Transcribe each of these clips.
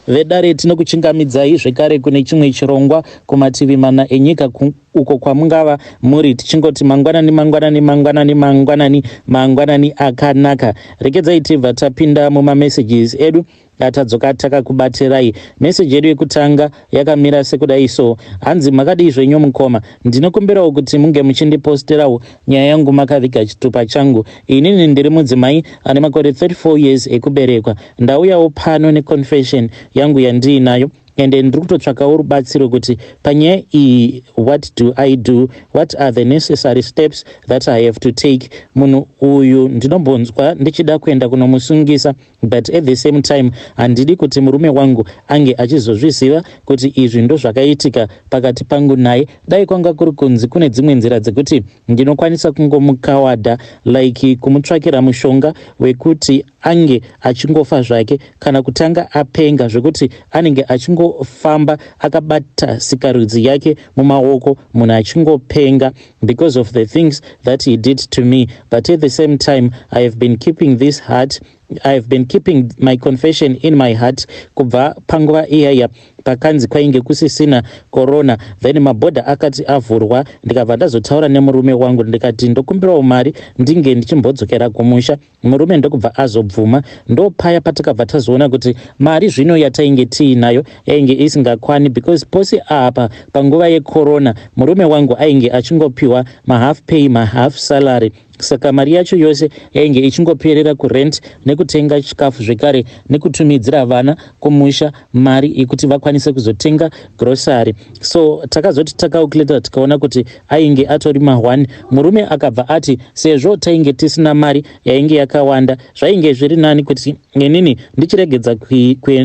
Vedare, tinokuchingamidzai zvekare kune chimwe chirongwa kumativi mana enyika uko kwamungava muri, tichingoti mangwanani, mangwanani, mangwanani, mangwanani, mangwanani akanaka. Regedzai tibva tapinda mumamessages edu atadzoka takakubatirai. Meseji yedu yekutanga yakamira sekudai so, hanzi, "Makadii zvenyu mukoma? Ndinokumbirawo kuti munge muchindiposterawo nyaya yangu makaviga chitupa changu. Inini ndiri mudzimai ane makore 34 years ekuberekwa. Ndauyawo pano neconfession yangu yandiinayo, ende ndiri kutotsvakawo rubatsiro kuti panyaya iyi, what do I do? What are the necessary steps that I have to take? Munhu uyu ndinombonzwa ndichida kuenda kunomusungisa, but at the same time handidi kuti murume wangu ange achizozviziva kuti izvi ndo zvakaitika pakati pangu naye. Dai kwanga kuri kunzi kune dzimwe nzira dzekuti ndinokwanisa kungomukawadha, like kumutsvakira mushonga wekuti ange achingofa zvake, kana kutanga apenga zvekuti anenge achingofamba akabata sikarudzi yake mumaoko, munhu achingopenga because of the things that he did to me. But at the same time I have been keeping this heart, I have been keeping my confession in my heart kubva panguva iyaya pakanzi kwainge kusisina corona. Then mabhodha akati avhurwa, ndikabva ndazotaura nemurume wangu, ndikati ndokumbirawo mari ndinge ndichimbodzokera kumusha. Murume ndokubva azobvuma. Ndopaya patakabva tazoona kuti mari zvino yatainge tiinayo yainge isingakwani, because pose apa panguva yecorona murume wangu ainge achingopiwa mahalf pay, mahalf salary. Saka mari yacho yose yainge ichingoperera kurent nekutenga chikafu, zvekare nekutumidzira vana kumusha mari yekuti vakwanise kuzotenga grocery. So takazoti tacalculata, tikaona kuti ainge atori ma1. Murume akabva ati sezvo tainge tisina mari yainge yakawanda, zvainge zviri nani kuti inini ndichiregedza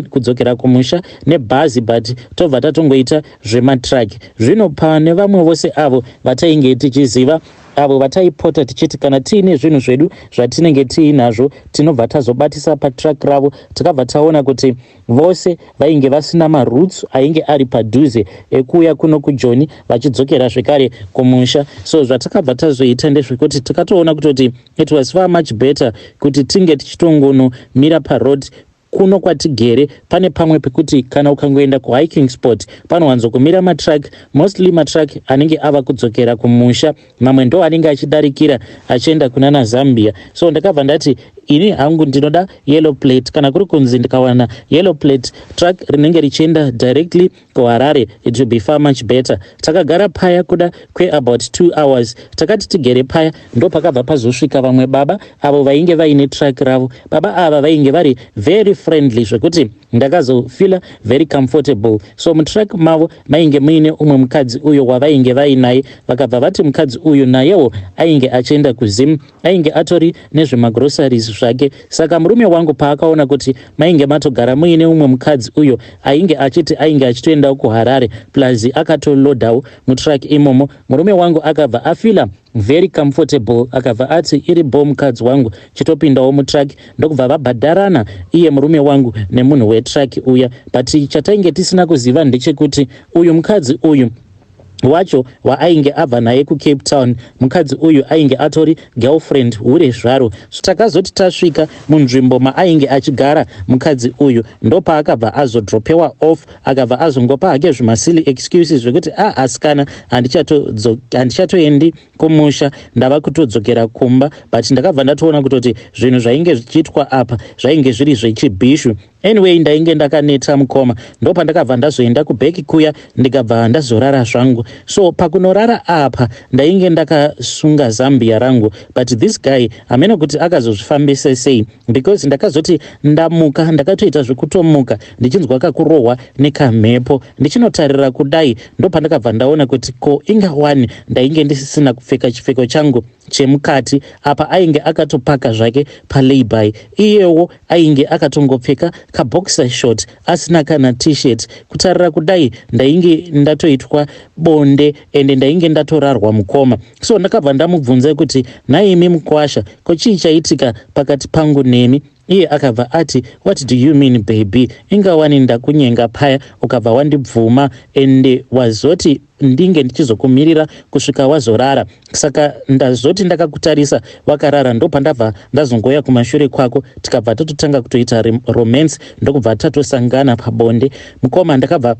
kudzokera kumusha nebhazi, but tobva tatongoita zvematruck. Zvino pane vamwe vose avo vatainge tichiziva, avo vataipota tichiti kana tiine zvinhu zvedu zvatinenge tiinazvo tinobva tazobatisa patruck ravo, takabva taona kuti vose vainge vasina maroutes ainge ari padhuze ekuuya kuno kuJoni vachidzokera zvekare kumusha. So zvatakabva tazoita ndezvekuti takatoona kutoti it was far much better kuti tinge tichitongonomira paroad kuno kwatigere. Pane pamwe pekuti kana ukangoenda kuhiking spot panowanzokumira matruck, mostly matruck anenge ava kudzokera kumusha, mamwe ndo anenge achidarikira achienda kuna naZambia. So ndakabva ndati ini hangu ndinoda yellow plate. Kana kuri kunzi ndikawana yellow plate truck rinenge richienda directly kuHarare, it will be far much better. Takagara paya kuda kweabout 2 hours. Takati tigere paya, ndo pakabva pazosvika vamwe baba avo vainge vaine truck ravo. Baba ava vainge vari very friendly zvekuti ndakazofeela very comfortable. So mutruck mavo mainge muine umwe mukadzi uyo wavainge vainaye. Vakabva vati mukadzi uyu nayewo ainge achienda kuZim, ainge atori nezvemagroceries zvake. Saka murume wangu paakaona kuti mainge matogara muine umwe mukadzi uyo ainge achiti ainge achitoendawo kuHarare, plus akatolodhawo mutruck imomo, murume wangu akabva afeela very comfortable. Akabva ati, "Iri bo, mukadzi wangu, chitopindawo mutruck." Ndokubva vabhadharana iye murume wangu nemunhu wetruck uya. But chatainge tisina kuziva ndechekuti uyu mukadzi uyu wacho waainge abva naye kuCape Town, mukadzi uyu ainge atori girlfriend, hure zvaro. So takazoti tasvika munzvimbo maainge achigara mukadzi uyu, ndopaakabva azodropewa off. Akabva azongopa hake zvimasilly excuses zvekuti, "A ah, asikana, handichatoendi kumusha, ndava kutodzokera kumba." But ndakabva ndatoona kutoti zvinhu zvainge zvichiitwa apa zvainge zviri zvechibhishu. Anyway, ndainge ndakaneta mukoma, ndopandakabva ndazoenda kuback kuya, ndikabva ndazorara zvangu. So pakunorara apa ndainge ndakasunga zambia rangu, but this guy hamene kuti akazozvifambisa sei, because ndakazoti ndamuka, ndakatoita zvekutomuka ndichinzwa kakurohwa nekamhepo. Ndichinotarira kudai, ndopandakabva ndaona kuti ko inga wani ndainge ndisisina kupfeka chipfeko changu chemukati. Apa ainge akatopaka zvake palayby, iyewo ainge akatongopfeka kaboxer short, asina kana T-shirt. Kutarira kudai, ndainge ndatoitwa bonde, ende ndainge ndatorarwa mukoma. So ndakabva ndamubvunza kuti, "Nhaimi mukwasha, ko chii chaitika pakati pangu nemi?" Iye akabva ati, "What do you mean, baby? Ingawani ndakunyenga paya, ukabva wandibvuma, ende wazoti ndinge ndichizokumirira kusvika wazorara. Saka ndazoti ndakakutarisa wakarara, ndopandabva ndazongoya kumashure kwako, tikabva tatotanga kutoita romance, ndokubva tatosangana pabonde." Mukoma, ndakabva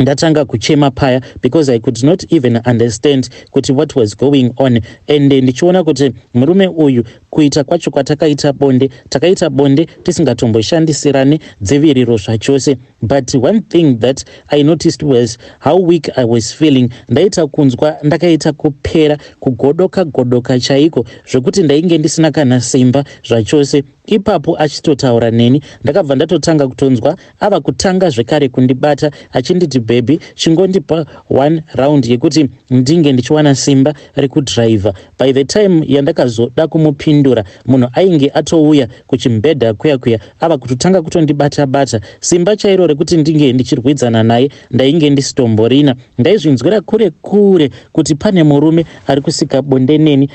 ndatanga kuchema paya because I could not even understand kuti what was going on, and ndichiona kuti murume uyu, kuita kwacho kwatakaita bonde, takaita bonde tisingatomboshandisirane dziviriro zvachose. But one thing that I noticed was how weak I was feeling. Ndaita kunzwa ndakaita kupera, kugodoka godoka chaiko, zvokuti ndainge ndisina kana simba zvachose. Ipapo achitotaura neni, ndakabva ndatotanga kutonzwa ava kutanga zvekare kundibata, achinditi, "Baby, chingondipa one round yekuti ndinge ndichiwana simba rekudhiraivha." By the time yandakazoda kumupindura, munhu ainge atouya kuchimubhedha kuya kuya, ava kutotanga kutondibata-bata. Simba chairo rekuti ndinge ndichirwidzana naye ndainge ndisitomborina. Ndaizvinzwira kure kure kuti pane murume ari kusika bonde neni.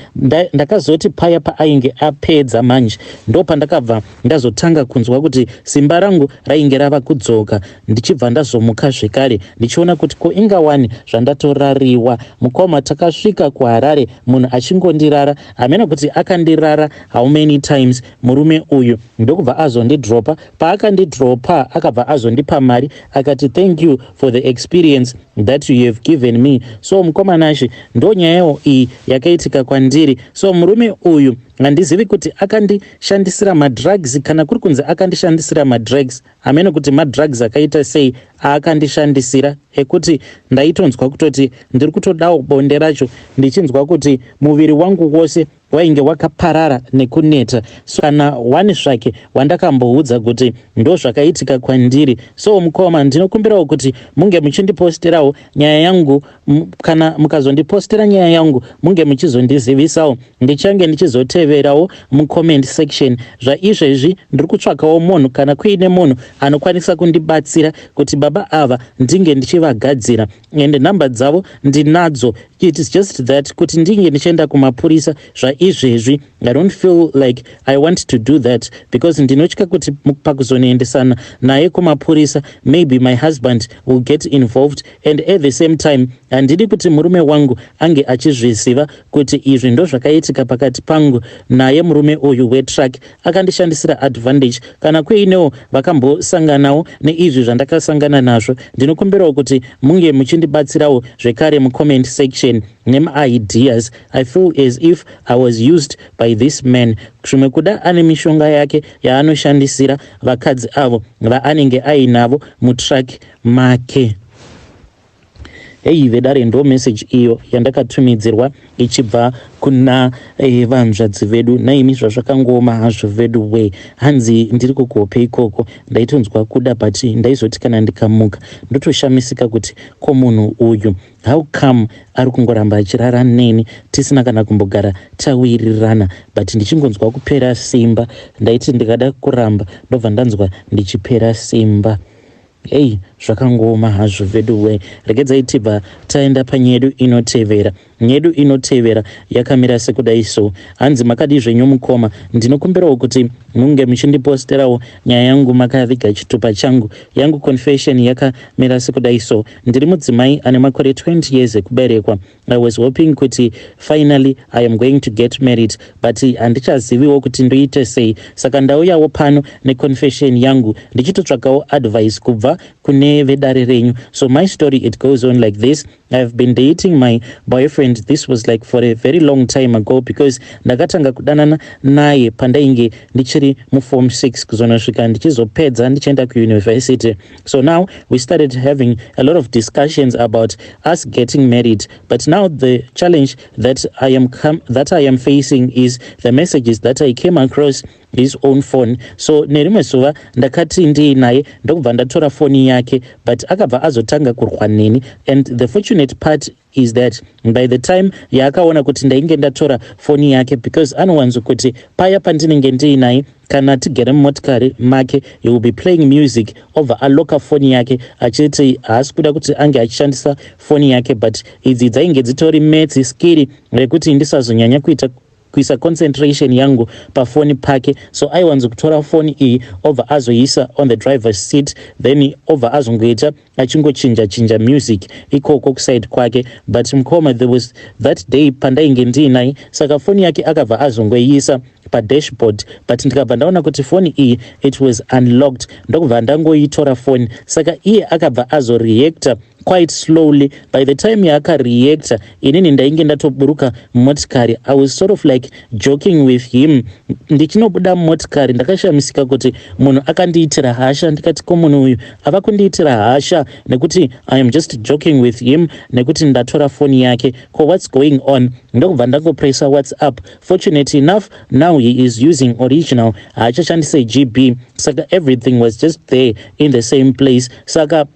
Ndakazoti paya paainge apedza manje, ndo pandakabva ndazotanga kunzwa kuti simba rangu rainge rava kudzoka, ndichibva ndazomuka zvekare, ndichiona kuti ko ingawani zvandatorariwa. Mukoma, takasvika kuHarare munhu achingondirara. Hamena kuti akandirara how many times murume uyu, ndokubva azondidropa. Paakandidropa, akabva azondipa mari, akati, "Thank you for the experience that you have given me." So mukoma Nashe, ndo nyayawo iyi yakaitika kwandiri. So murume uyu handizivi kuti akandishandisira madrugs. Kana kuri kunzi akandishandisira madrugs, hamene kuti madrugs akaita sei aakandishandisira, ekuti ndaitonzwa kutoti ndiri kutodawo bonde racho, ndichinzwa kuti muviri wangu wose wainge wakaparara nekuneta. So kana wani zvake wandakamboudza kuti ndo zvakaitika kwandiri. So mukoma, ndinokumbirawo kuti munge muchindiposterawo nyaya yangu. Kana mukazondipostera nyaya yangu, munge muchizondizivisawo, ndichange ndichizoteverawo mucomment section. Zvaizvezvi ndiri kutsvakawo munhu, kana kuine munhu anokwanisa kundibatsira kuti baba ava ndinge ndichivagadzira, and nhamba dzavo ndinadzo. It is just that kuti ndinge ndichienda kumapurisa zvaizvezvi, I don't feel like I want to do that because ndinotya kuti pakuzonoendesana naye kumapurisa, maybe my husband will get involved, and at the same time handidi kuti murume wangu ange achizviziva kuti izvi ndo zvakaitika pakati pangu naye. Murume uyu wetruck akandishandisira advantage. Kana kuinewo vakambosanganawo neizvi zvandakasangana nazvo, ndinokumbirawo kuti munge muchindibatsirawo zvekare mucomment section nemaideas. I feel as if I was used by this man. Zvimwe kuda ane mishonga yake yaanoshandisira vakadzi avo vaanenge ainavo mutruck make. Hei vedare, ndo message iyo yandakatumidzirwa ichibva kuna vanzvadzi vedu. Naimi, zvazvakangooma hazvo vedu we. Hanzi, "Ndiri kukuhope ikoko, ndaitonzwa kuda, but ndaizoti kana ndikamuka ndotoshamisika kuti ko munhu uyu, how come ari kungoramba achirara neni tisina kana kumbogara tawirirana? But ndichingonzwa kupera simba, ndaiti ndikada kuramba, ndobva ndanzwa ndichipera simba." Ei, zvakangooma hazvo vedu we. Regedzai tibva taenda panyedu inotevera. Nyedu inotevera yakamira sekudai so. Hanzi, "Makadi zvenyu mukoma? Ndinokumbirawo kuti munge muchindiposterawo nyaya yangu makaviga chitupa changu. Yangu confession yakamira sekudai so. Ndiri mudzimai ane makore 20 years ekuberekwa. I was hoping kuti finally I am going to get married, but handichaziviwo kuti ndoite sei. Saka ndauyawo pano neconfession yangu, ndichitotsvakawo advice kubva kune vedare renyu. So my story, it goes on like this. I've been dating my boyfriend. This was like for a very long time ago, because ndakatanga kudanana naye pandainge ndichiri muform 6, kuzonosvika ndichizopedza ndichienda kuuniversity. So now we started having a lot of discussions about us getting married, but now the challenge that I am facing is the messages that I came across his own phone. So nerimwe zuva ndakati ndiinaye, ndokubva ndatora foni yake, but akabva azotanga kurwa neni. And the fortunate part is that by the time yaakaona kuti ndainge ndatora foni yake, because anowanzo kuti paya pandinenge ndiinaye, kana tigere mumotikari make, he will be playing music, obva aloka foni yake, achiti haasi kuda kuti ange achishandisa foni yake. But idzi dzainge dzitori metsi skiri rekuti ndisazonyanya kuita Kuisa concentration yangu pafoni pake. So aiwanzo kutora foni iyi, obva azoisa on the driver's seat, then obva azongoita achingochinja chinja music ikoko kuside kwake. But mukoma, there was that day pandainge ndiinaye, saka foni yake akabva azongoiisa padashboard, but ndikabva ndaona kuti foni iyi, it was unlocked, ndokubva ndangoitora foni. Saka iye akabva azoreacta quite slowly. By the time yaakareacta, inini ndainge ndatoburuka mumotikari. I was sort of like joking with him. Ndichinobuda mumotikari, ndakashamisika kuti munhu akandiitira hasha. Ndikati, "Ko munhu uyu ava kundiitira hasha nekuti I am just joking with him, nekuti ndatora foni yake? Ko what's going on?" Ndokubva ndangopressa WhatsApp. Fortunate enough, now he is using original, haachashandise GB, saka everything was just there in the same place. Saka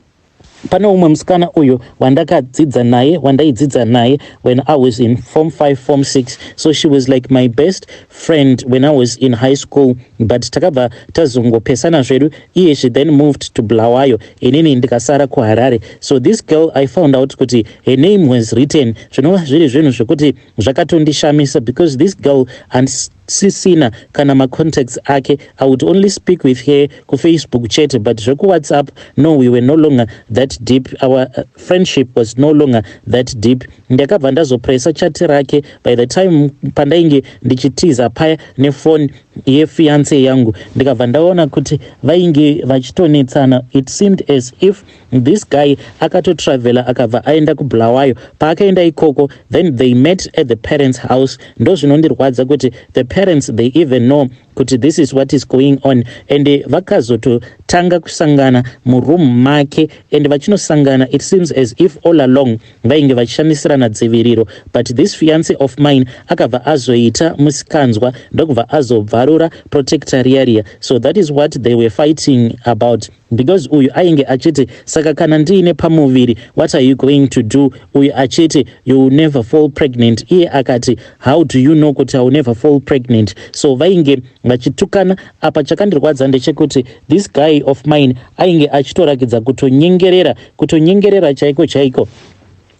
pane umwe musikana uyu wandakadzidza naye, wandaidzidza naye when I was in form 5, form 6. So she was like my best friend when I was in high school, but takabva tazongopesana zvedu. Iye, she then moved to Bulawayo, inini ndikasara kuHarare. So this girl, I found out kuti her name was written, zvinova zviri zvinhu zvekuti zvakatondishamisa, because this girl handisisina kana macontacts ake. I would only speak with her kuFacebook chete, but zvekuWhatsApp, no, we were no longer that deep. Our friendship was no longer that deep. Ndakabva ndazopressa chat rake by the time pandainge ndichitiza paya nefoni yefiance yangu. Ndikabva ndaona kuti vainge vachitonetsana. It seemed as if this guy akatotravela, akabva aenda kuBulawayo. Paakaenda ikoko, then they met at the parents' house. Ndo zvinondirwadza kuti the parents, they even know kuti this is what is going on, and vakazototanga kusangana muroom make, and vachinosangana, it seems as if all along vainge vachishandisirana dziviriro. But this fiance of mine akabva azoita musikanzwa, ndokubva azobvarura protector riya riya. So that is what they were fighting about, because uyu ainge achiti, "Saka kana ndiine pamuviri, what are you going to do?" Uyu achiti, "You will never fall pregnant." Iye akati, "How do you know kuti I will never fall pregnant?" So vainge vachitukana apa. Chakandirwadza ndechekuti this guy of mine ainge achitorakidza kutonyengerera, kutonyengerera chaiko chaiko,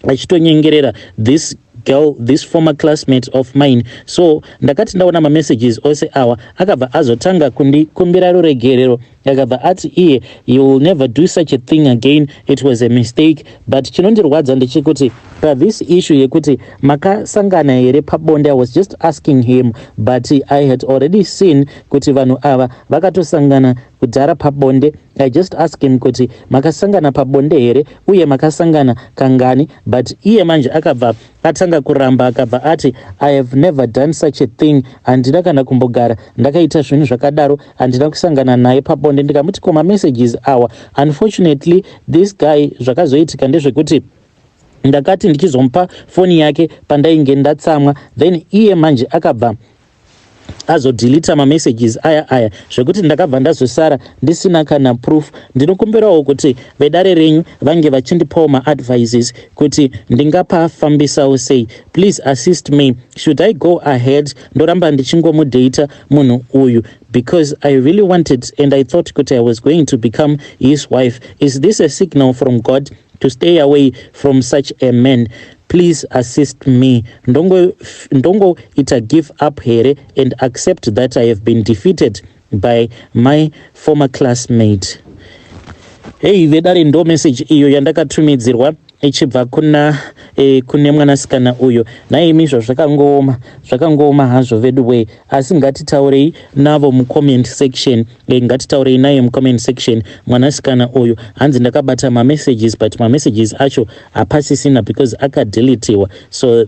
achitonyengerera this girl, this former classmate of mine. So ndakati ndaona mamessages ose awa, akabva azotanga kundikumbira ruregerero. Akabva ati iye, "You will never do such a thing again, it was a mistake." But chinondirwadza ndechekuti pathis issue yekuti makasangana here pabonde, I was just asking him, but I had already seen kuti vanhu ava vakatosangana kudhara pabonde. I just ask him kuti makasangana pabonde here, uye makasangana kangani? But iye manje akabva atanga kuramba. Akabva ati, "I have never done such a thing. Handina kana kumbogara ndakaita zvinhu zvakadaro. Handina kusangana naye pabonde." Ndikamuti, "Ko mamessages awa?" Unfortunately, this guy, zvakazoitika ndezvekuti ndakati ndichizomupa foni yake pandainge ndatsamwa, then iye manje akabva azodeleta mamessages aya aya, zvekuti ndakabva ndazosara ndisina kana proof. Ndinokumbirawo kuti vedare renyu vange vachindipawo maadvices kuti ndingapafambisawo sei. Please assist me. Should I go ahead, ndoramba ndichingomudata munhu uyu, because I really wanted and I thought kuti I was going to become his wife? Is this a signal from God to stay away from such a man? Please assist me. Ndongoita give up here and accept that I have been defeated by my former classmate? Hei vedare, ndo message iyo yandakatumidzirwa ichibva kuna kune mwanasikana uyo. Naimi izvo zvakangooma, zvakangooma hazvo vedu wei, asi ngatitaurei navo mucomment section. Ngatitaurei naye mucomment section mwanasikana uyu. Hanzi, "Ndakabata mamessages, but mamessages acho hapasisina because akadeletiwa. So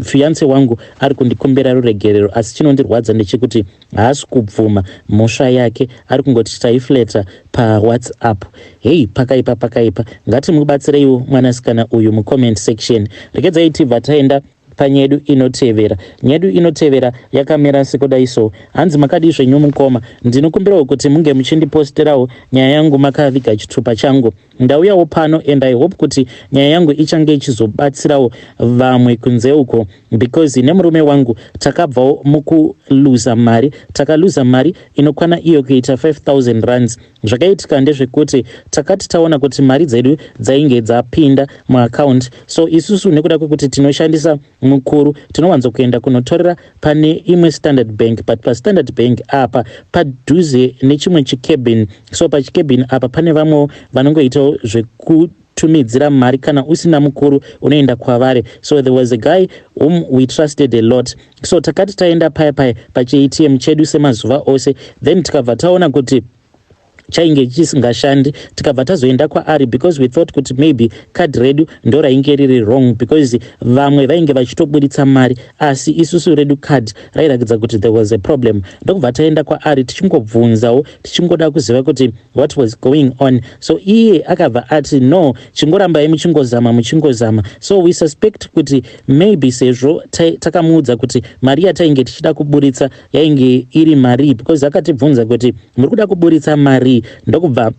fiance wangu ari kundikumbira ruregerero, asi chinondirwadza ndechekuti haasi kubvuma mhosva yake, ari kungoti taiflirta paWhatsApp." Hei, pakaipa, pakaipa. Ngatimubatsireiwo mwanasikana uyu mucomment section. Regedzai tibva taenda panyedu inotevera. Nyedu inotevera yakamira sekudai so. Hanzi, "Makadi zvenyu mukoma? Ndinokumbirawo kuti munge muchindiposterawo nyaya yangu makaviga chitupa changu. Ndauyawo pano and I hope kuti nyaya yangu ichange ichizobatsirawo vamwe kunze uko, because nemurume wangu takabvawo mukuluza mari. Takaluza mari inokwana iyo kuita 5000 rands. Zvakaitika ndezvekuti takati taona kuti mari dzedu dzainge dzapinda muaccount, so isusu nekuda kwekuti tinoshandisa mukuru. Tinowanzokuenda kunotorera pane imwe Standard Bank, but paStandard Bank apa padhuze nechimwe chicabin. So pachicabin apa pane vamwewo vanongoitawo zvekutumidzira mari. Kana usina mukuru, unoenda kwavari. So there was a guy whom we trusted a lot. So takati taenda paya paya pachiATM chedu semazuva ose, then tikabva taona kuti chainge chisingashandi. Tikabva tazoenda kwaari because we thought kuti maybe kadhi redu ndo rainge riri wrong, because vamwe vainge vachitoburitsa mari, asi isusu redu kadhi rairatidza kuti there was a problem. Ndokubva taenda kwaari tichingobvunzawo, tichingoda kuziva kuti what was going on. So iye akabva ati, "No, chingorambai muchingozama, muchingozama." So we suspect kuti maybe sezvo takamuudza kuti mari yatainge tichida kuburitsa yainge iri mari, because akatibvunza kuti, "Muri kuda kuburitsa mari?" Ndokubva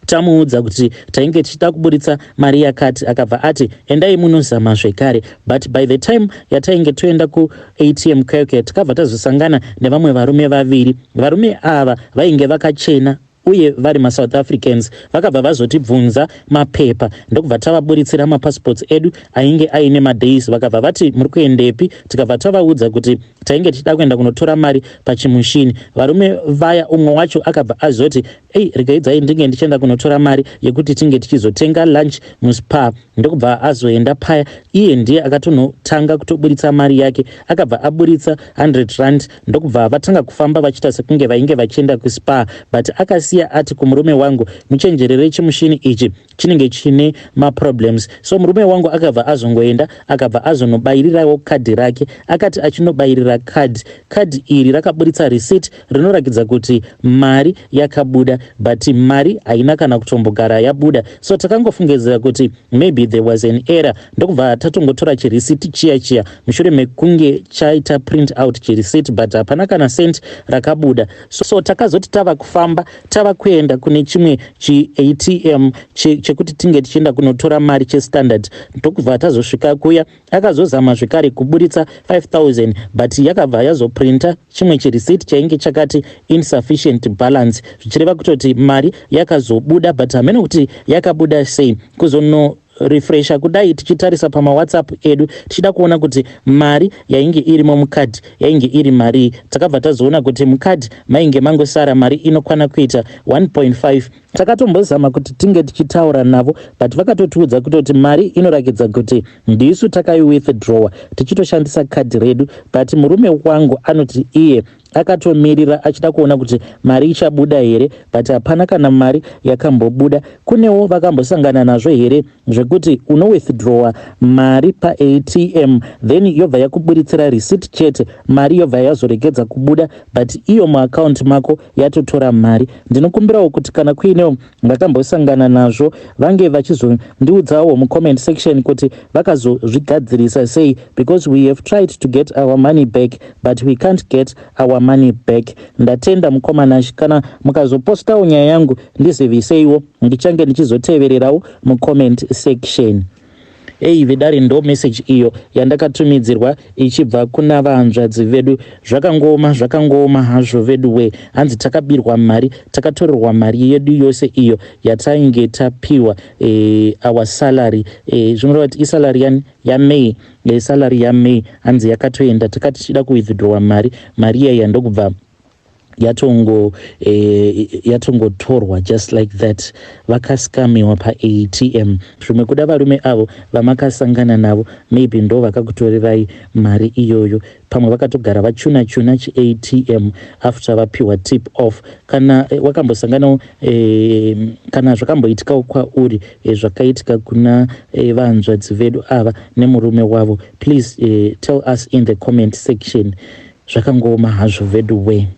tamuudza kuti tainge tichida kuburitsa mari yakati. Akabva ati, "Endai munozama zvekare." But by the time yatainge toenda kuATM keke, takabva tazosangana nevamwe varume vaviri. Varume ava vainge vakachena uye vari maSouth Africans. Vakabva vazotibvunza mapepa, ndokubva tavaburitsira mapassports edu ainge aine madays. Vakabva vati, "Muri kuendepi?" Tikabva tavaudza kuti tainge tichida kuenda kunotora mari pachimushini. Varume vaya, umwe wacho akabva azoti, "Ei, regaidzai ndinge ndichienda kunotora mari yekuti tinge tichizotenga lunch muSpar." Ndokubva azoenda paya. Iye ndiye akatonotanga kutoburitsa mari yake. Akabva aburitsa 100 rand, ndokubva vatanga kufamba vachiita sekunge vainge vachienda kuSpar. But akasiya ati kumurume wangu, "Muchenjerere, chimushini ichi chinenge chine maproblems." So murume wangu akabva azongoenda, akabva azonobayirirawo kadhi rake. Akati achinobayirira kadhi, kadhi iri rakaburitsa receipt rinoratidza kuti mari yakabuda, but mari haina kana kutombogara yabuda. So takangofungidzira kuti maybe there was an error, ndokubva tatongotora chirisiti chiya chiya mushure mekunge chaita print out chirisiti, but hapana kana cent rakabuda. So takazoti tava kufamba, tava kuenda kune chimwe chiATM chekuti tinge tichienda kunotora mari, cheStandard, ndokubva tazosvika kuya. Akazozama zvekare kuburitsa 5000, but yakabva yazoprinta chimwe chirisiti chainge chakati "insufficient balance", zvichireva kutoti mari yakazobuda, but hamene kuti yakabuda sei. Kuzono refresha kudai, tichitarisa pamaWhatsApp edu, tichida kuona kuti mari yainge irimo mukadhi yainge iri marii, takabva tazoona kuti mukadhi mainge mangosara mari inokwana kuita 1.5. Takatombozama kuti tinge tichitaura navo, but vakatotiudza kutoti mari inorakidza kuti ndisu takaiwithdrawa tichitoshandisa kadhi redu. But murume wangu anoti iye akatomirira achida kuona kuti mari ichabuda here, but hapana kana mari yakambobuda. Kunewo vakambosangana nazvo here zvekuti unowithdrawa mari paATM, then yobva yakuburitsira receipt chete, mari yobva yazoregedza kubuda, but iyo muakaunti mako yatotora mari? Ndinokumbirawo kuti kana kuinewo vakambosangana nazvo, vange vachizondiudzawo mucomment section kuti vakazozvigadzirisa sei, because we have tried to get our money back, but we can't get our money back. Ndatenda, mukoma Nashi. Kana mukazopostawo nyaya yangu, ndiziviseiwo, ndichange ndichizotevererawo mucomment section. Ei vedare, ndo message iyo yandakatumidzirwa ichibva kuna vahanzvadzi vedu. Zvakangooma, zvakangooma hazvo vedu we. Hanzi takabirwa mari, takatorerwa mari yedu yose iyo yatainge tapiwa, our salary. Zvinoreva kuti isalary yaMay, salary yaMay hanzi yakatoenda. Takati tichida kuwithdrawa mari, mari iyaiya ndokubva yatongotorwa just like that. Vakascamiwa paATM. Zvimwe kuda varume avo vamakasangana navo, maybe ndo vakakutorerai mari iyoyo. Pamwe vakatogara vachuna chuna chiATM after vapiwa tip off. Kana wakambosanganawo, kana zvakamboitikawo kwauri, zvakaitika kuna vanzvadzi vedu ava nemurume wavo, please tell us in the comment section. Zvakangooma hazvo vedu we.